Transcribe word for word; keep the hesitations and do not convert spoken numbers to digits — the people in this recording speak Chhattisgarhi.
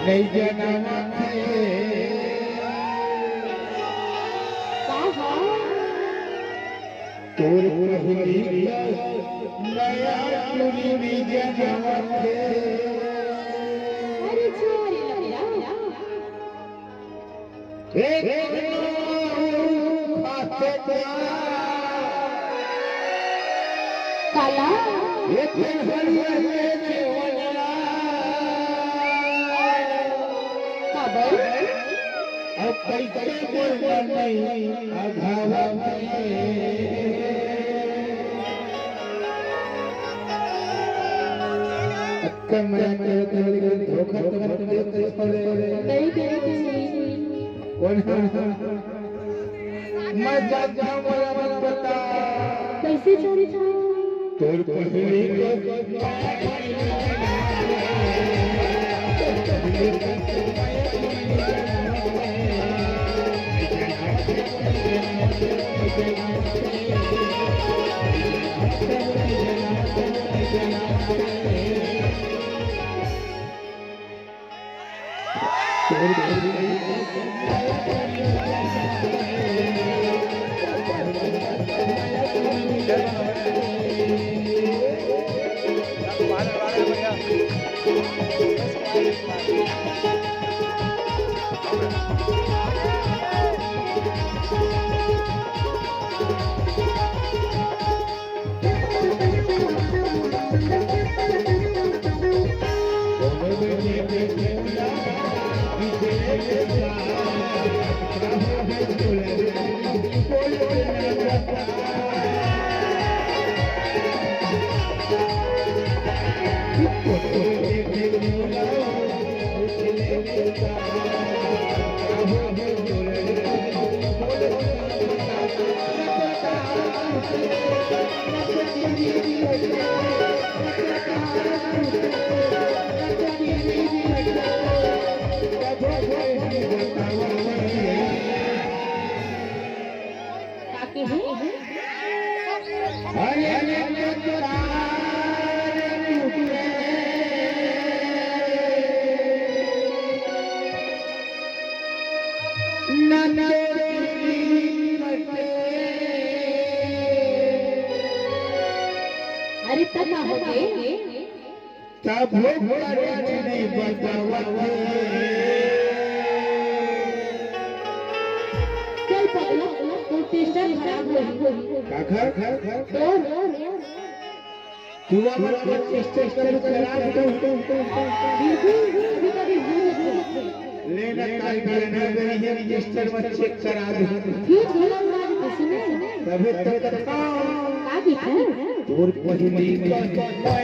नई जनम थे। का हो? तोर पहली का नया टुरी नई जनम थे। अरे छोरी लंगड़ा। एक खाते का काला। एक हरियर में देवला। काबर? अब कैसे कोई मन नहीं अघावा। अक्का मैं करत हूँ, लेकिन धोखा तो मत दे, तो छोड़े। नहीं देती। कौन है? मैं जानता हूँ, मेरा मन पता। कैसे जानता? तोर पहली को अरे तब ना होगे। तब वो करे नहीं बतावत हे। चल पगला, तोर टेस्टर खराब होही। काखर? तोर। तू हमर टेस्टर खराब कर। बिल्कुल, कभी-कभी हो जाथे। लेना काल बिहान गई है, रजिस्टर में चेक करा दे। फिर बोला राज किसी ने? तभी तो कथा। का दिखा? तोर पहली का